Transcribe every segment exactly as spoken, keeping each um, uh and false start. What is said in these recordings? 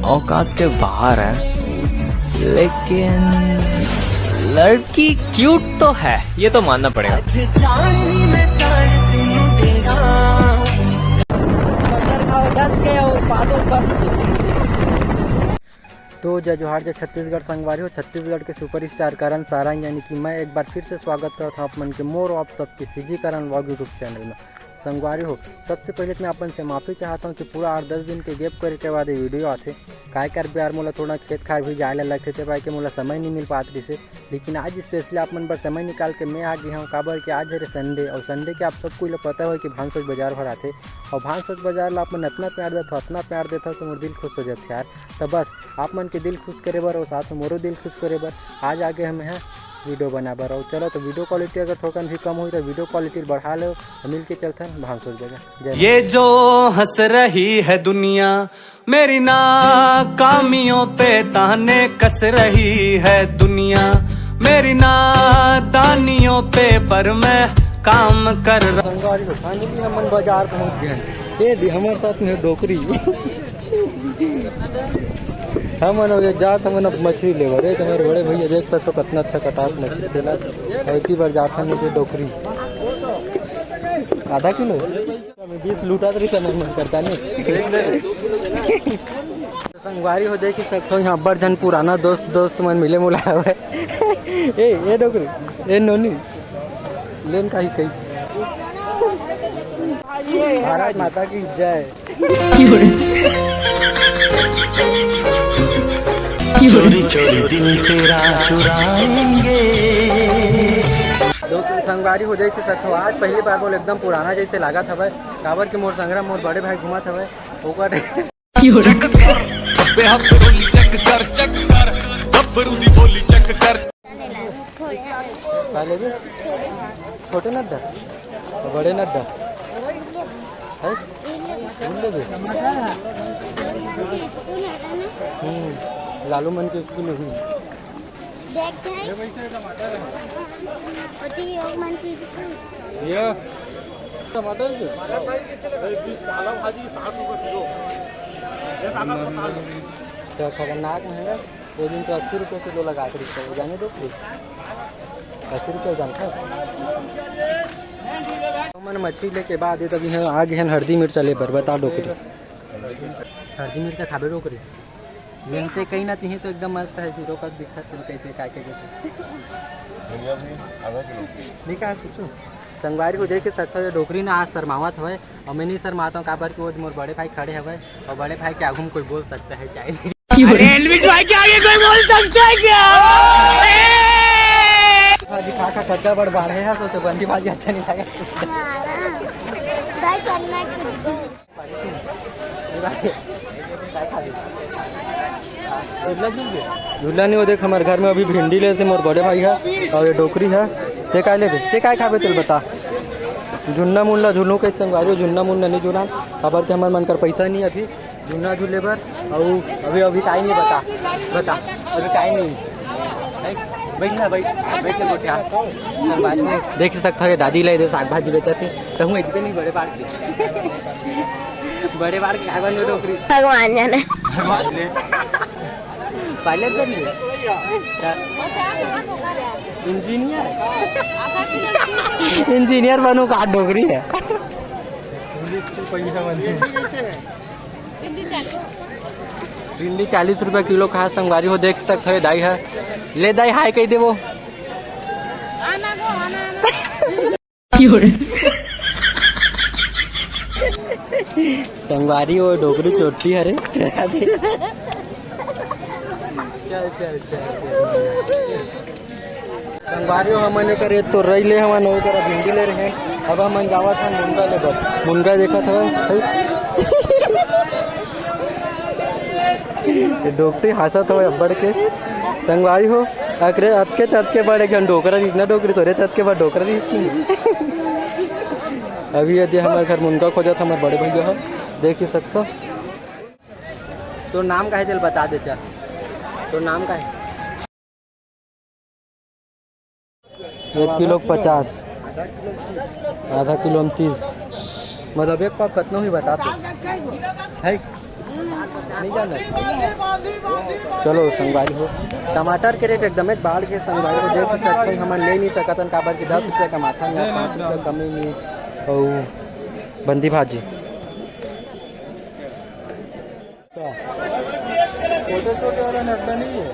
औकात के बाहर है, लेकिन लड़की क्यूट तो है, ये तो मानना पड़ेगा। तो जय जोहार, जय छत्तीसगढ़ संगवारी हो। छत्तीसगढ़ के सुपरस्टार करण सारंग यानी कि मैं एक बार फिर से स्वागत करत हूँ आप मन के मोर आप सबके सीजी करण व्लॉग YouTube चैनल में। संगवारी हो, सबसे पहले तो मैं अपन से माफ़ी चाहता हूँ कि पूरा आठ दस दिन के गैप करे के बाद ये वीडियो आथे। काय करबे यार, मोला थोड़ा खेत खार भी जाए ला लगथे, ते पाए के मोला समय नहीं मिल पात रिसे। लेकिन आज स्पेशली आप मन बर समय निकाल के मैं आ गया हूँ, काबर कि आज हरे संडे, और संडे के आप सब कोई ला पता हो कि भानसोज बाजार भर आथे। और भानसोज बाजार ला आप मन इतना प्यार देथो, इतना प्यार देथो कि मोर दिल खुश हो जाथे यार। तो बस आप मन के दिल खुश करे बर और साथ में मोरो दिल खुश करे बर आज आगे हम यहाँ वीडियो बना बर। और चलो, तो वीडियो क्वालिटी अगर थोकन भी कम हुई तो वीडियो क्वालिटी बढ़ा लो, और मिल के चलथन भानसोज बाजार। जय ये जो हंस रही है दुनिया, मेरी नाकामियों पे ताने कस रही है दुनिया, मेरी नादानियों पे, पर मैं काम कर रहा। संगवारी हो, finally हमन बाजार पहुंच गए हैं। ये दे हमारे साथ में डोकरी। हमन हो जात, हमन अब मछली लेबर। ये तो मेरे बड़े भैया देख सकते हो, कितना अच्छा कटास मछली देला। और इतनी बार जात हन ये डोकरी आधा किलो। बीस लूटा तो रिहिस, मन करता नहीं। संगवारी हो, देख ही सकते हो, यहाँ अब्बड़ झन पुराना दोस्त, दोस्त मन मिले मुलाए हवय। ए, ए डोकरी, ए नोनी, लेन काही कही। भारत माता की जय। चोरी चोरी दिल तेरा चुराएंगे। दोस्त संगवारी हो, देख सकते हो, आज पहली बार मोला एकदम पुराना जैसे लागत हवय, काबर के मोर संगरा मोर बड़े भाई घूमत हवय, ओकर अबे हफ्ते बोली चेक कर, चेक कर, गब्बरू दी बोली चेक कर। का लेबे? छोटे नड्डा, बड़े नड्डा, है? फूल लेबे? हम्म, लालू मन के स्कूल में भी। देख भाई। ओती योग मन चीज। ये टमाटर के? तो खतरनाक महंगा। वो दिन तो अस्सी रुपये किलो लगा के रखते हो, जाने दो प्लीज। अस्सी रुपये जानता है। हमन मछली लेके बाद ये तभी हम आ गए हैं हल्दी मिर्चा ले बर। बता डोकरी, हल्दी मिर्चा खाबे डोकरी? लेंगते कहीं ना तिही तो एकदम मस्त है, हीरो का दिखत है, कैसे काय के कैसे। नहीं कहा कुछ। संगवारी हो देख सकत हो, ये डोकरी ना आज शर्मावत हवय, और मैं नहीं शर्माता हूँ, काबर कि वो मोर बड़े भाई खड़े हवय, और बड़े भाई के आगू में कोई बोल सकता है क्या? अरे, एलविश भाई के आगे कोई बोल सकता है क्या? भाजी खा खा सच्चा बड़ बाढ़े है, सोचे बंदी भाजी अच्छा नहीं लगे। भाई चलना है। झूला नहीं, वो देख, हमारे घर में अभी भिंडी लेते मोर बड़े भाई है, और ये डोकरी है। ते काय लेबे? ते काय खाबे? तेल बता। झुन्ना मुन्ना झुलू कैसे संगवारी हो? झुन्ना मुन्ना नहीं झुलान, काबर के हमारे मन कर पैसा नहीं अभी झुन्ना झूले बर। और अभी, अभी टाइम नहीं, बता, बता, अभी टाइम नहीं। बैठ ना, बैठ, बैठ के गोठिया। संगवारी हो, देख सकते हो, ये दादी ले दे साग भाजी बेचत हे, कहूँ इतने नहीं बड़े बाढ़ के। बड़े बाढ़ के खाए बन डोकरी। भगवान जाने। भगवान ने। पायलट बन गए। इंजीनियर। इंजीनियर बनू का डोकरी है। पुलिस के पैसा बनते हैं। भिंडी चालीस रुपया किलो खा संगवारी हो, देख सकते हो दाई है। ले दाई हाय कह दे वो। संगवारी वो डोकरी चोटी हरे। चल, चल, चल, चल। संगवारी हो, हमन एकर ए तोरई ले हवन, ओ करा भिंडी ले रहे। अब हमन जावत हन मुनगा ले बर। मुनगा देखत हवन, ये डोकरी हंसत हवे अब्बड़ के। संगवारी हो, अकरे अतके ततके बड़ एक झन डोकरा रहिस ना, डोकरी तोरे ततके बड़ डोकरा रहिस। अभी यदि हमारे घर मुनगा खोजत हमारे बड़े भैया हो, देख ही सकथो। तो नाम का है, चल बता दे, चल। तो नाम का है? एक किलो के पचास, आधा किलो में तीस, मतलब एक पाव कितना हुई बता तो। है? नहीं जाना। चलो संगवारी हो, टमाटर के रेट एकदम बाढ़ के संगवारी हो, देख सकते हैं, हमन ले नहीं सकतन, काबर कि दस रुपया कमाथन या पाँच रुपया कमी नहीं। और बंदी भाजी। छोटे छोटे वाला नड्डा नहीं है।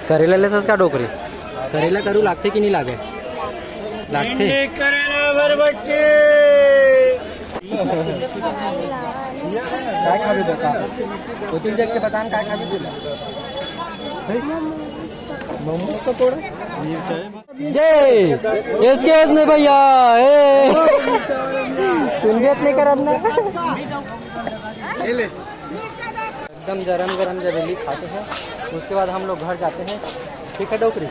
करेला ले सस का डोकरी? करेला करू लागथे कि नहीं लागे? लागथे। भिंडी, करेला, बरबट्टी। काय खाबे बता? उतिल देख के बता न काय खाबे तू? मोमो पकोड़ा। जय एस के एस ने भैया, ए। सुन भी इतने करत ना। एकदम गरम गरम जलेबी खाते हैं, उसके बाद हम लोग घर जाते हैं। ठीक है डोकरी,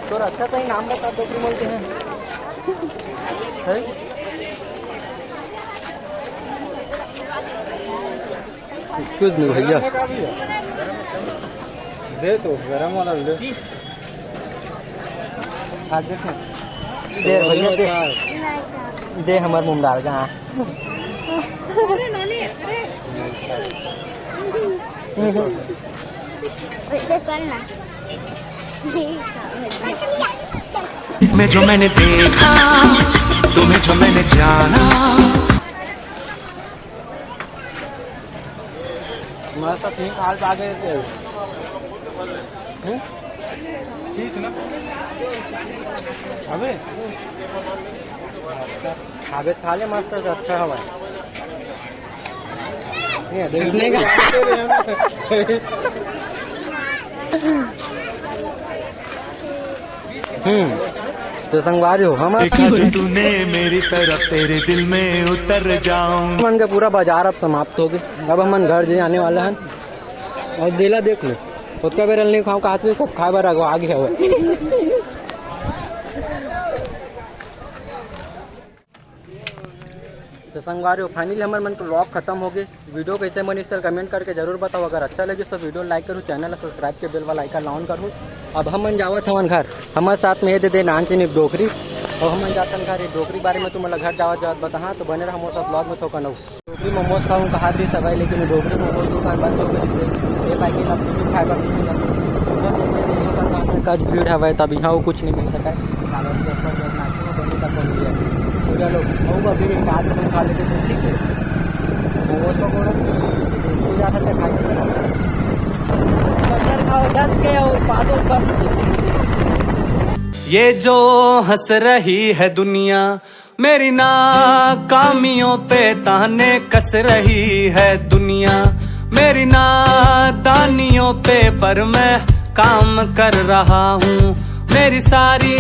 तो अच्छा सा ही नाम बता, डोकरी बोलते हैं, है? एक्सक्यूज मी भैया। दे तो गरम वाला दे। आज देखें। दे भैया, दे। दे हमार मुंह डाल के, हाँ। मैं जो मैंने देखा, तुम्हें जो मैंने जाना। मस्त तीन साल बाद आए थे। हम्म? ठीक ना? अबे? खाबे खा ले, मस्त है, अच्छा हवा है। ये देख। इसने का हम्म, तो संगवारी हो, हम देखा जो तूने मेरी तरफ, तेरे दिल में उतर जाऊं। मन के पूरा बाजार अब समाप्त हो गए। अब हमन घर जाने वाला हन। और देला देख ले, ओतका बेर ल नहीं खाऊं, कहा सब खाए बर अगवा आगे हवे। तो संगवारी हो, finally हमर मन के vlog खत्म हो गए। वीडियो कैसे बनिस तेला comment करके जरूर बताओ। अगर अच्छा लगिस तो वीडियो like करू, channel ला subscribe के bell वाला icon ला on करू। अब हमन जावत हवन घर, हमर साथ में ये दे दे नान चीनी डोकरी, और हमन जातन घर। ये डोकरी बारे में तुमन ला घर जावत जावत बताहा, तो बने रहा मोर साथ vlog में। थोकन अउ डोकरी मोमोज खाऊं कहा थी सबाई, लेकिन डोकरी मोमोज दुकान बंद हो गई से ये पैकेट अब कुछ खाए बर नहीं मिला। कच भीड़ हवय, तब यहाँ कुछ नहीं मिल सका है। काबर कि ऊपर जब नाचे में बने तब बन गया। पूरा लोग, वो अभी भी एक आध रुपये खा लेते थे, ठीक है। मोमोज पकौड़ा, सो जाता था खाए के। बर्गर खाओ दस के और पादो दस के। ये जो हंस रही है दुनिया, मेरी नाकामियों पे ताने कस रही है दुनिया। मेरी नादानियों पे पर मैं काम कर रहा हूँ। मेरी सारी